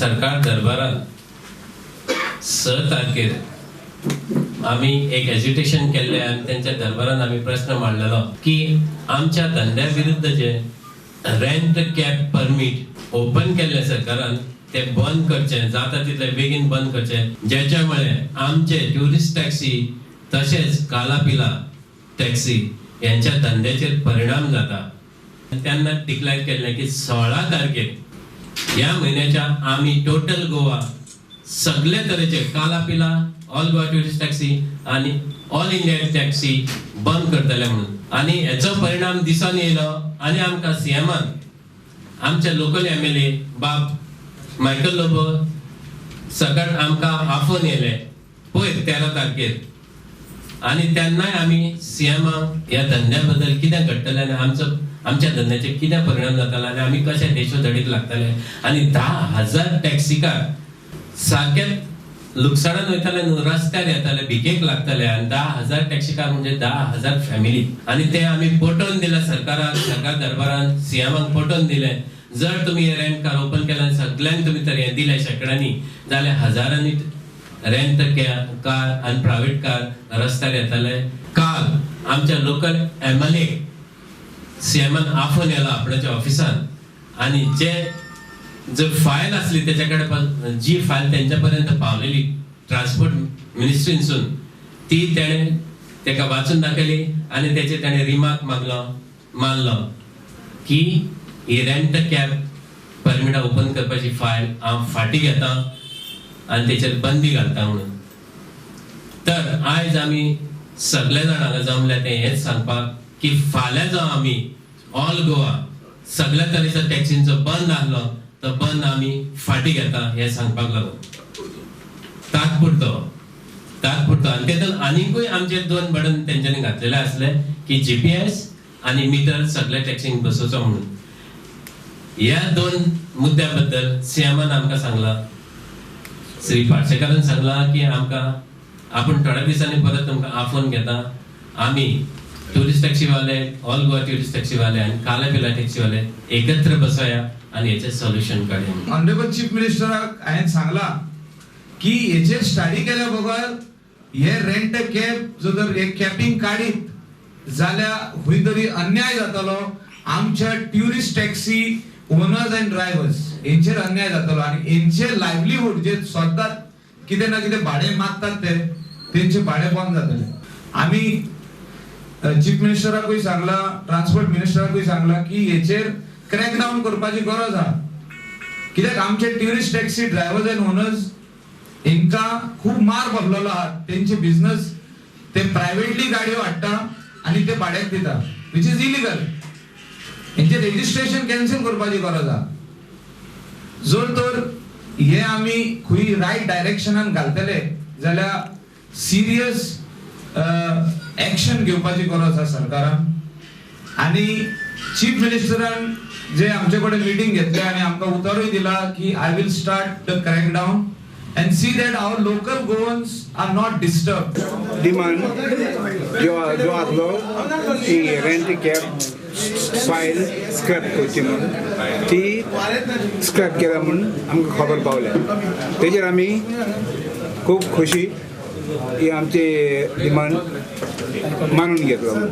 सरकार दरबारान 6 तारखेर आमी एक एजिटेशन केल्लें आनी तेंच्या दरबारान आमी प्रश्न मांडलेलो की आमच्या धंद्या विरुद्ध जे रेंट कॅब परमीट ओपन केल्लें सरकारान, ते बंद करचे, जाता तितले बेगीन बंद करचे, ज्याच्यामुळे आमचे ट्युरिस्ट टॅक्सी तशेंच कालापिला टॅक्सी यांच्या धंद्याचेर परिणाम जाता. तेन्ना डिक्लेअर केल्लें की 16 तारखेर ह्या म्हयन्याच्या आमी टोटल गोवा सगळे तरेचे कालापिला, ऑल गोवा ट्युरिस्ट टॅक्सी आनी ऑल इंडिया टॅक्सी बंद करतले म्हणून. आनी हेचो परिणाम दिसून येयलो आनी आमकां सीएमान, आमचे लोकल एमएलए बाब मायकल लोबो सकट आमकां आफोवन येयले पयर 13 तारखेर. आनी तेन्नाय आमी सीएमाक ह्या धंद्या बद्दल कितें घडटलें आनी आमचो आमच्या धंद्याचेर कितें परिणाम जातालो आनी आमी कशे देशोधडीक लागतले आनी 10,000 टॅक्सीकार सारकेच लुकसाणान वयताले न्हू, रस्त्यार येताले, भिकेक लागतले. आनी 10,000 टॅक्सीकार म्हणजे 10,000 फॅमिली. आनी ते आमी पटोवन दिले सरकाराक, सरकार दरबारान सीएमाक पटोवन दिले, जर तुमी हे रेंट कार ओपन केल्यार, सगळ्यांक तुमी तर हें दिले शेंकड्यांनी जाल्यार हजारांनी रेंट कार आनी प्रायवेट कार रस्त्यार येताले. काल आमच्या लोकल एमएलए सीएमान आफोवन येला आपणाच्या ऑफिसान आनी जे जर फायल आसली त्याच्या कडेन, जी फायल तेंच्या पर्यंत पावलेली ट्रान्सपोर्ट मिनिस्ट्रीनसून, ती तेणें तेका वाचून दाखयली आनी तेचे तेणें रिमार्क मागलो मारलो की ही रेंट कॅब परमिटां ओपन करपाची फायल हांव फाटीं घेता आनी तेचेर बंदी घालता म्हणून. तर आयज आमी सगळे जाण हांगा जमले ते हेच सांगपाक की फाल्यां जो आमी ऑल गोवा सगळ्या तरेच्या टॅक्सींचो बंद आहलो, तो बंद आमी फाटीं घेता हें सांगपाक लागून तात्पुरतो तात्पुरतो. आनी तेतून आनिकूय आमचे दोन बटन तेंच्यांनी घातलेले आसले की जीपीएस आनी मिटर सगळ्या टॅक्सींक बसोवचो म्हणून. ह्या दोन मुद्द्या बद्दल सीएमान आमकां सांगलां, श्री पार्सेकारान सांगलां की आमकां आपूण थोड्या दिसांनी परत तुमकां आफोवन घेता, आमी ट्युरिस्ट टॅक्सीवाले, ऑल गोवा ट्युरिस्ट टॅक्सीवाले आनी काला पिला टॅक्सीवाले एकत्र बसोया आनी हेचें सोल्युशन काडया म्हणून. ऑनरेबल चीफ मिनिस्टराक हांवें सांगलां की हेचेर स्टडी केल्या बगर हे रेंट कॅब जो जर हे कॅपिंग काडीत जाल्यार खंय तरी अन्याय जातलो. आमच्या tourist taxi owners and drivers हेंचेर अन्याय जातलो आनी हेंचे लायवलीहूड जे स्वता कितें ना कितें भाडें मागतात ते तेंचे भाडें बंद जातले. आमी चीफ मिनिस्टराकूय सांगलां, ट्रान्सपोर्ट मिनिस्टराकूय सांगलां की हेचेर क्रॅकडावन करपाची गरज आहा, कित्याक आमचे tourist taxi drivers and owners हेंकां खूब मार पडलेलो आहा. तेंचे बिझनस ते प्रायव्हेटली गाडयो हाडटा आनी ते भाड्याक दिता, which is illegal. हेंचे रेजिस्ट्रेशन कॅन्सल करपाची गरज आहा. जर तर हे आमी खंय रायट डायरेक्शनान घालतले जाल्यार सिरियस एक्शन घेवपाची गरज आसा सरकारान. आनी चीफ मिनिस्टरान जे आमचे कडेन मिटींग घेतले आनी आमकां उतरूय दिला की I will start the crackdown and see that our local Goans are not disturb. Demand जो जो आसलो ती रेंट कॅब फायल स्क्रॅप करची म्हणून, ती स्क्रॅप केल्या म्हणून आमकां खबर पावल्या. तेजेर आमी खूब खोशी की आमचे डिमांड मानून घेतलो म्हणून.